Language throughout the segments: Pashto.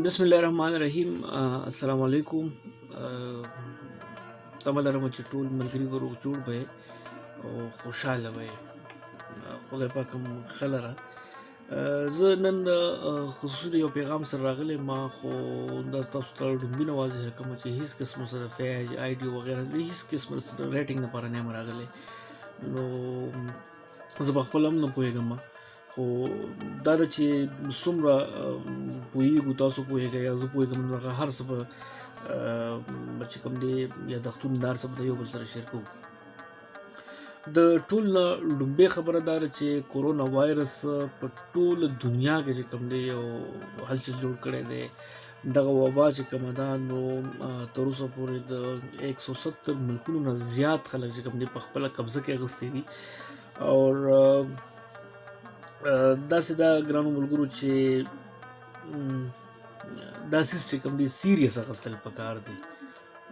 بسم الله الرحمن الرحیم. السلام علیکم. تمه لرم چې ټول ملګري به روغ جوړ به او خوشحاله به. خدای پاک هم ښه لره. زه نن د خصوصي یو پیغام سره راغلی ما، خو دا تاسو ته ړومبي نه واضح کوم چې هیڅ قسم سره فیج آیډیو وغیره هیڅ قسم سره ریټینګ لپاره نه یم راغلی. نو زه په خپله هم نه پوهېږم، خو دا ده چې څومره پوهېږو تاسو پوهېږئ یا زه پوهېږم، نو هغه هر څه به چې کوم دی یادښتونه د هر څه به د یو بل سره شیر کوو. د ټول نه لومبۍ خبره دا ده چې کورونا وایرس په ټوله دنیا کې چې کوم دی یو هلچل جوړ کړی دی. دغه وبا چې کومه ده، نو تر اوسه پورې د 170 ملکونو نه زیات خلک چې کوم دی په خپله قبضه کې اخیستي دي. او داسې دا ګرانو ملګرو چې دا څیز چې کوم دی سیریس اخیستل پکار دي.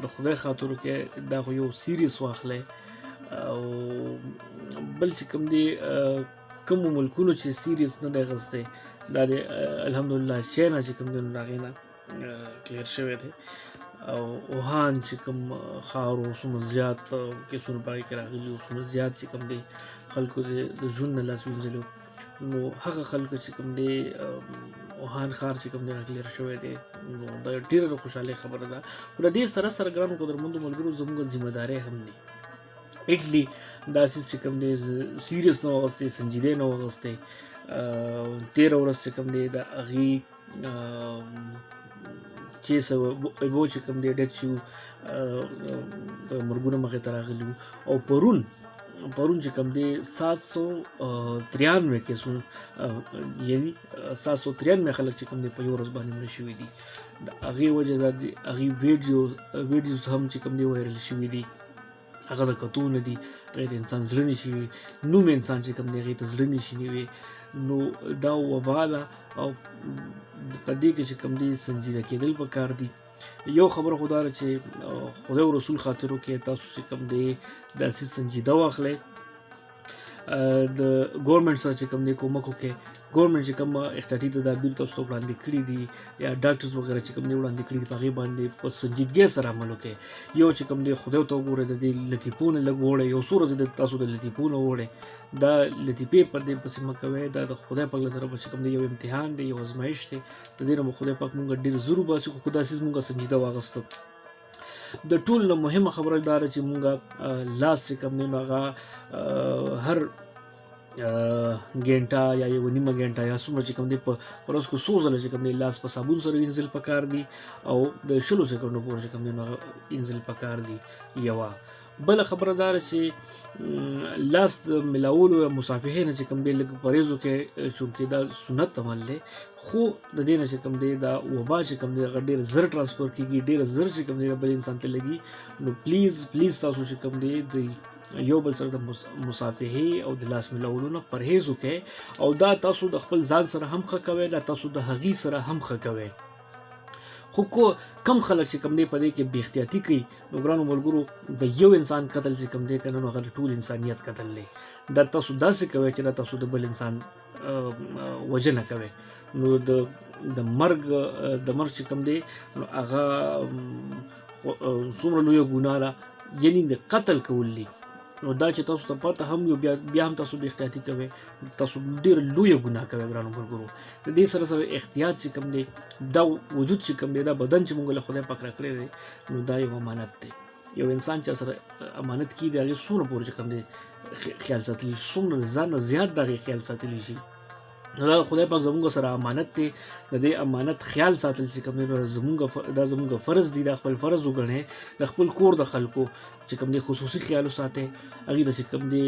د خدای خاطر کې دا خو یو سیریس واخلئ. او بل چې کوم دی، کوم ملکونو چې سیریس نه دی اخیستی، دا دی الحمدلله چینا چې کوم دی نو د هغې نه کلیر شوی دی. او اوهان چې کوم ښار و، څومره زیات کیسونه په هغې کې راغلي وو، څومره زیات چې کوم دی خلکو د ژوند نه لاس وینځلي، نو هغه خلکو چې کوم دی اوهان ښار چې کوم دی هغه کلیر شوی دی. نو دا ډېره د خوشحالۍ خبره ده. خو د دې سره سره ګرانو قدرمندو ملګرو، زموږ ذمه دارۍ هم دي. اټلی دا څیز چې کوم دی سیریس نه واغستې، سنجیده نه واغستې. تېره ورځ چې کوم دی د هغې چې څه اوبو چې کوم دی ډک شو، د مرګونه مخې ته راغلي وو. او پرون چې کوم دی 793 کیسونه، یعنی 793 خلک چې کوم دی په یو ورځ باندې مړه شوي دي. د هغې وجه دا دی، هغې ویډیوز هم چې کوم دی وایرل شوي دي، هغه د کتو نه دي، هغې ته انسان زړه نشي وي، نوم انسان چې کوم دی هغې ته زړه نشي نیوي. نو دا وبا ده او په دې کې چې کوم دی سنجیده کېدل پکار دي. یو خبره خو دا ده چې خدای او رسول خاطر وکړئ، تاسو چې کوم دی داسې سنجیده واخلئ، د ګورنمنټ سره چې کوم دی کومک وکړئ. ګورنمنټ چې کوم احتیاطي تدابیر تاسو ته وړاندې کړي دي یا ډاکټرز وغیره چې کوم دی وړاندې کړي دي، په هغې باندې په سنجیدګۍ سره عمل وکړئ. یو چې کوم دی خدای ته وګورئ، د دې لطیفو نه لږ وړئ، یو څو ورځې د تاسو د لطیفو نه وړئ، دا لطیفې پر دې پسې مه کوئ. دا د خدای پاک له طرفه چې کوم دی یو امتحان دی، یو ازمایښت دی. د دې نه به خدای پاک مونږ ډېر زر وباسي، خو که دا څیز مونږ سنجیده واغسته. د ټول نه مهمه خبره دا ده چې مونږ لاس چې کوم دی نو هغه هر ګنټه یا یوه نیمه ګنټه یا څومره چې کوم دی په ورځ کې څو ځله چې کوم دی لاس په صابون سره وینځل پکار دي، او د 20 سیکنډو پورې چې کوم دی نو هغه وینځل پکار دي. یوه بله خبره دا ده چې لاس د ملاولو یا مصافحې نه چې کوم دی لږ پرهېز وکړئ، چونکې دا سنت عمل دی. خو د دې نه چې کوم دی دا وبا چې کوم دی هغه ډېر زر ترانسفر کېږي، ډېر زر چې کوم دی بل انسان ته لګي. نو پلیز پلیز تاسو چې کوم دی د یو بل سره د مصافحې او د لاس ملاولو نه پرهېز وکړئ. او دا تاسو د خپل ځان سره هم ښه کوئ، دا تاسو د هغې سره هم ښه کوئ. خو کم خلک چې کوم دی په دې کې بې احتیاطي کوي، نو ګرانو ملګرو د یو انسان قتل چې کوم دی که نه، نو هغه د ټول انسانیت قتل دی. دا تاسو داسې کوئ چې دا تاسو د بل انسان وژنه کوئ. نو د مرګ د مرګ چې کوم دی نو هغه څومره لویه ګناه ده، یعنی د قتل کول دي. نو دا چې تاسو ته پته هم یو بیا هم تاسو بې احتیاطي کوئ، تاسو ډېره لویه ګناه کوئ. ګرانو ملګرو، د دې سره سره احتیاط چې کوم دی، دا وجود چې کوم دی، دا بدن چې مونږ له خدای پاک راکړی دی، نو دا یو امانت دی. یو انسان چې سره امانت کړي د هغې څومره پورې چې کوم دی خیال ساتلی شي، څومره ځان نه زیات د هغې خیال ساتلی شي. نو دا خدای پاک زمونږ سره امانت دی، د دې امانت خیال ساتل چې کوم دی نو دا زمونږ فرض دی. دا خپل فرض وګڼئ، د خپل کور د خلکو چې کوم دی خصوصي خیال وساتئ، هغې ته چې کوم دی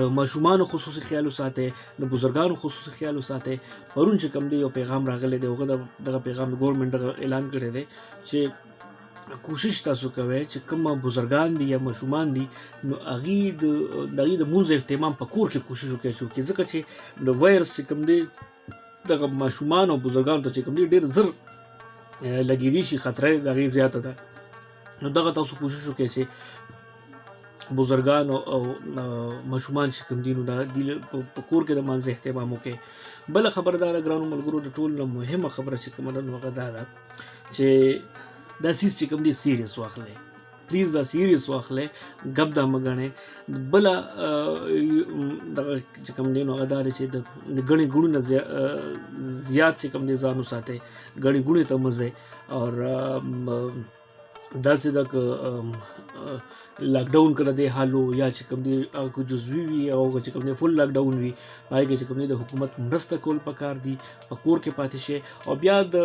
د ماشومانو خصوصي خیال وساتئ، د بزرګانو خصوصي خیال وساتئ. پرون چې کوم دی یو پیغام راغلی دی، هغه دغه پیغام ګورنمنټ دغه اعلان کړی دی چې کوشش تاسو کوئ چې کوم بزرګان دي یا ماشومان دي، نو هغې د هغې د مونځ اهتمام په کور کې کوشش وکړئ چې وکړي، ځکه چې د وایرس چې کوم دی دغه ماشومان او بزرګانو ته چې کوم دی ډېر زر لګېدی شي، خطره یې د هغې زیاته ده. نو دغه تاسو کوشش وکړئ چې بزرګان او ماشومان چې کوم دي نو دا دی په کور کې د مانځه اهتمام وکړي. بله خبره دا ده ګرانو ملګرو، د ټولو نه مهمه خبره چې کومه ده نو هغه دا ده چې دا څیز چې کوم دی serious واخلئ، please دا serious واخلئ، ګپ دا مه ګڼئ. بله دغه چې کوم دی نو هغه دا دی چې د ګڼې ګوڼې نه زیات چې کوم دی ځان وساتئ، ګڼې ګوڼې ته مه ځئ. او داسې ده که لاک ډاون کله دی حال و یا چې کوم دی هغه که جزوي وي او که چې کوم دی full lock down وي، په هغې کې چې کوم دی د حکومت مرسته کول پکار دي، په کور کې پاتې شي. او بیا د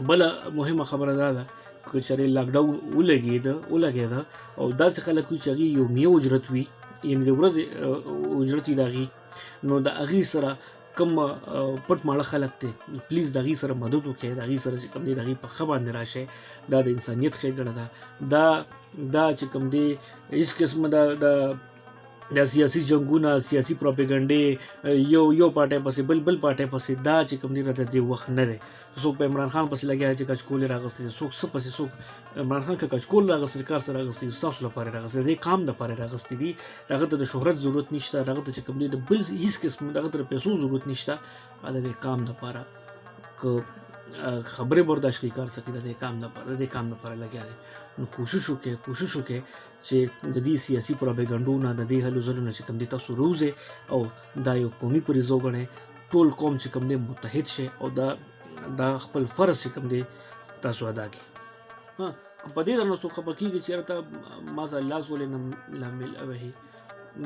بله مهمه خبره دا ده که چېرې لاک ډاون ولګېده او داسې خلک وي چې هغې یومیه اجرت وي، یعنې د ورځې اجرت وي د هغې، نو د هغې سره کوم پټ ماړه خلک دی please د هغې سره مدد وکړئ، د هغې سره چې کوم دی د هغې په ښه باندې راشئ. دا د انسانیت ښېګڼه ده. دا چې کوم دی هېڅ قسمه دا سیاسي جنګونه، سیاسي پروپاګنډې، یو پارټۍ پسې بل پارټۍ پسې، دا چې کوم دی د دې وخت نه دی. څوک په عمران خان پسې لګیا چې کچکول یې راغستی دی، څوک څه پسې، څوک عمران خان که کچکول راغستی، کار څه راغستی، ستاسو لپاره یې راغستی، د دې قام دپاره یې راغستی دي. د هغه ته د شهرت ضرورت نشته، د هغه ته چې کوم دی د بل هېڅ قسم د هغه ته د پیسو ضرورت نشته. د دې قام دپاره که خبرې برداشت کوي، کار څه کوي، د دې قام دپاره، د دې قام دپاره لګیا دی. نو کوشش وکړئ، کوشش وکړئ چې د دې سیاسي پروپاګنډو نه، د دې هلو ځلو نه چې کوم دی تاسو روځئ او دا یو قومي فریضه وګڼئ. ټول قوم چې کوم دی متحد شئ او دا خپل فرض چې کوم دی تاسو ادا کړئ. که په دې درنه څوک خفه کېږي چې یاره ته ما سره لاس ولې نه لا ملاوهې،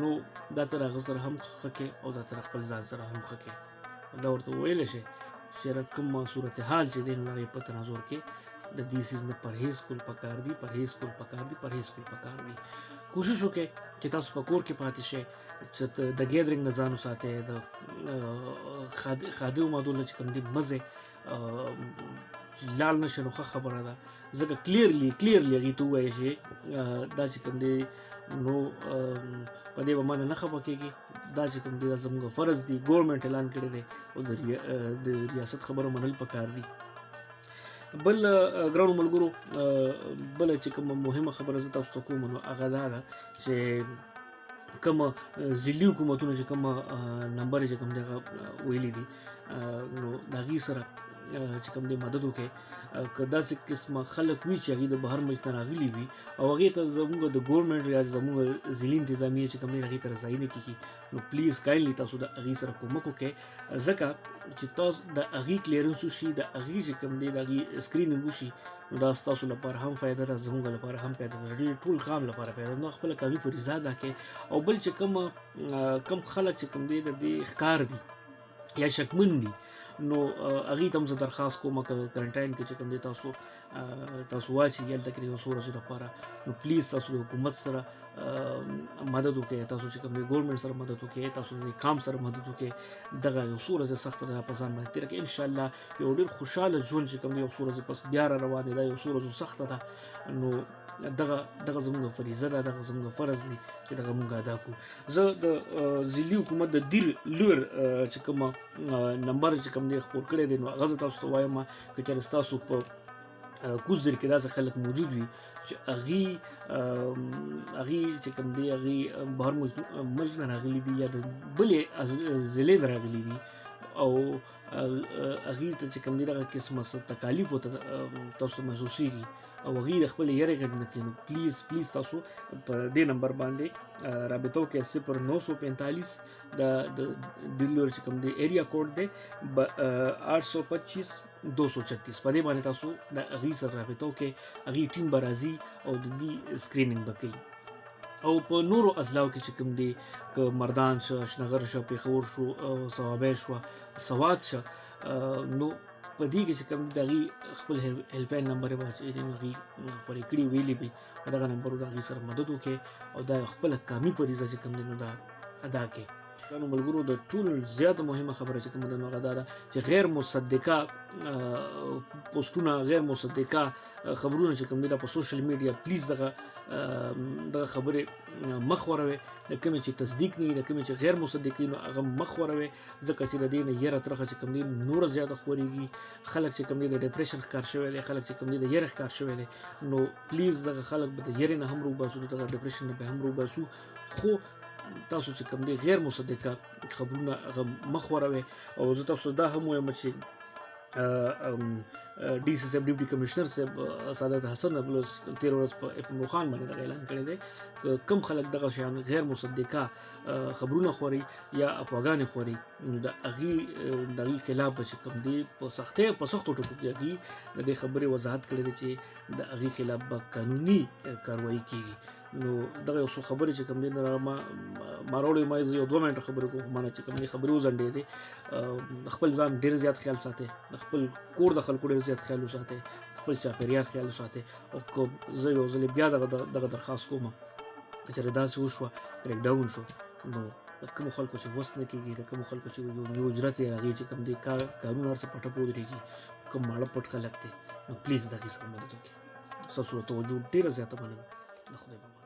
نو دا تر هغه سره هم ښه کړې او دا تر خپل ځان سره هم ښه کړې. دا ورته وویلی شي چې یاره کوم صورتحال چې دی نو هغې په تناظر کې د دې څیز نه پرهیز کول پکار دي، پرهیز کول پکار دي، پرهیز کول پکار دي. کوشش وکړئ چې تاسو په کور کې پاتې شئ، چې د gathering نه ځان وساتئ، د خادي مادو نه چې کوم دی مه ځئ، لاړ نه شئ نو ښه خبره ده. ځکه clearly هغې ته ووایي چې دا چې کوم دی نو په دې به منه نه خفه کېږي، دا چې کوم دی دا زموږ فرض دی، ګورنمنټ اعلان کړی دی او د ریاست خبره منل پکار دي. بل ګرانو ملګرو، بله چې کومه مهمه خبره زه تاسو ته کوم نو هغه دا ده چې کوم ضلعي حکومتونه چې کوم نمبر چې کوم دی هغه ویلي دي، نو د هغې سره چې کوم دی مدد وکړي. که داسې قسمه خلک وي چې هغوی د بهر ملک نه راغلي وي او هغې ته زموږ د ګورنمنټ یا زموږ ضلعي انتظامیه چې کوم دی هغې ته رسایي نه کېږي، نو please kindly تاسو د هغې سره کومک وکړئ، ځکه چې تاسو د هغې clearance وشي، د هغې چې کوم دی د هغې screening وشي، نو دا ستاسو لپاره هم فایده ده، زموږ لپاره هم فایده ده، ډېر ټول قام لپاره فایده ده. نو خپله قامي فریضه ادا کړئ. او بل چې کوم خلک چې کوم دی د دې ښکار دي یا شکمن دي، نو هغې ته هم زه درخواست کوم که quarantine کې چې کوم دی تاسو واچي هلته کې یو څو ورځو دپاره، نو please تاسو د حکومت سره مدد وکړئ، تاسو چې کوم دی ګورنمنټ سره مدد وکړئ، تاسو د قام سره مدد وکړئ. دغه یو څو ورځې سخته ده په ځان باندې تېره کړئ، انشاءالله یو ډېر خوشحاله ژوند چې کوم دی یو څو ورځې پس بیا را روان دی، دا یو څو ورځو سخته ده. نو دغه زموږ فریضه ده، دغه زموږ فرض دی چې دغه موږ ادا کړو. زه د ضلعي حکومت د دیر لویر چې کوم نمبر چې کوم دی خپور کړی دی، نو هغه زه تاسو ته وایم که چېرې ستاسو په کوز دیر کې داسې خلک موجود وي چې هغې چې کوم دی هغې بهر ملک نه راغلي دي یا د بلې ضلعې نه راغلي دي او هغې ته چې کوم دی دغه قسمه څه تکالیف ورته تاسو ته محسوسېږي او هغې د خپلې یرې غږ نه کوي، نو please تاسو په دې نمبر باندې رابطه وکړئ، 0945 د دیر لور چې کوم دی area code دی، 825 236. په دې باندې تاسو د هغې سره رابطه وکړئ، هغې ټیم به راځي او د دې screening به کوي. او په نورو اضلاعو کې چې کوم دی، که مردان شه، شنغر شه، پېښور شو، صوابۍ شوه، سوات شه، نو په دې کې چې کوم دی د هغې خپل helpline number یې به چې دی نو هغې خپرې کړي ویلي به په دغه نمبرو د هغې سره مدد وکړي او دا خپله قامي فریضه چې کوم دی نو دا ادا کړي. ګرانو ملګرو، د ټولو زیاته مهمه خبره چې کومه ده نو هغه دا ده چې غیر مصدقه پوسټونه، غیر مصدقه خبرونه چې کوم دي دا په سوشل میډیا پلیز دغه دغه خبرې مه خوروئ. د کومې چې تصدیق نه وي، د کومې چې غیر مصدقې نو هغه مه خوروئ، ځکه چې د دې نه یره ترخه چې کوم دي نوره زیاته خورېږي. خلک چې کوم دي د ډیپریشن ښکار شوی دی، خلک چې کوم دي د یرې ښکار شوی دی، نو پلیز دغه خلک به د یرې نه هم روباسو، دغه ډیپریشن نه به هم روباسو. خو تاسو چې کوم دي غیر مصدقه خبرونه هغه مه خوروئ. او زه تاسو دا هم وایم چې ډي سي صاحب، ډیپټي کمشنر صاحب سعادت حسن بلوچ تېره ورځ په اف ام روښان باندې دغه اعلان کړی دی که کم خلک دغه شیان غیر مصدقه خبرونه خوري یا افواګانې خوري نو د هغې خلاف به چې کوم دی په سختۍ په سختو ټکو کې هغې د دې خبرې وضاحت کړی دی چې د هغې خلاف به قانوني کاروایی کیږي. نو دغه یو څو خبرې چې کوم دی نو ما راوړې، ما زه یو دوه منټه خبرې کوم، خو ما نه چې کوم دی خبرې وځنډېدې. د خپل ځان ډېر زیات خیال ساتئ، د خپل کور د خلکو ډېر زیات خیال وساتئ، خپل چاپېریال خیال وساتئ. او که زه یو ځل بیا دغه درخواست کوم که چېرې داسې وشوه کریک ډاون شو نو د کومو خلکو چې وس نه کېږي، د کومو خلکو چې یو نیو اجرت یې راغی چې کوم دی کارونه هر څه په ټپه ودرېږي، کوم ماړه پټ خلک دی، نو پلیز د هغې سره مدد وکړئ. ستاسو د توجه ډېره زیاته مننه. د خدای په امان.